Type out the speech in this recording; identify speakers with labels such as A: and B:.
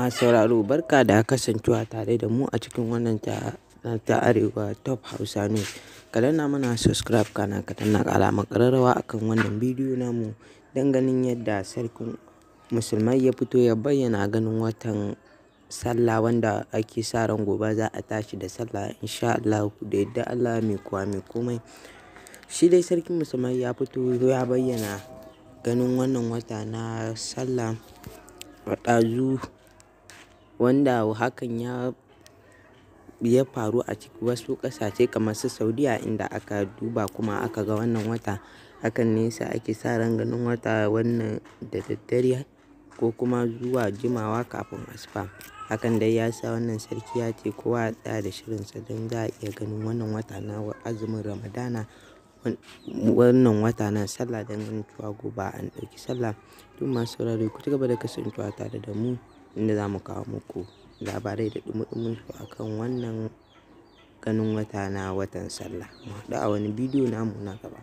A: Masu sauraro, barka da kasancewa tare da mu a cikin wannan ta Arewa Top Hausa News. Ka danna mana subscribe, kana ka danna alamar ƙararrawa akan wannan bidiyo namu don ganin yadda sarkin musulmai ya fito ya bayyana ganin watan sallah, wanda ake sa ran gobe za a tashi da sallah insha Allahu, da yardar Allah mai kowa mai komai. Shi dai sarkin musulmai ya fito ya bayyana ganin wannan wata na sallah a ɗazu, wanda hakan ya faru a cikin wasu ƙasashe kamar su Saudiya, inda aka duba kuma aka ga wannan wata. Hakan ne yasa ake sa ran ganin wata wannan da daddare ko kuma zuwa jimawa kafin asuba. Hakan dai ya sa wannan sarki ya ce kowa ya tsaya da shirinsa don za a iya ganin wannan wata na azumin Ramadana, wannan wata na sallah, don ganin cewa gobe an ɗauki sallah. To masu sauraro, ku ci gaba da kasancewa tare da mu, inda za mu kawo muku labarai da ɗumi-ɗumin su akan wannan ganin wata na watan sallah. Mu haɗu a wani bidiyo namu na gaba.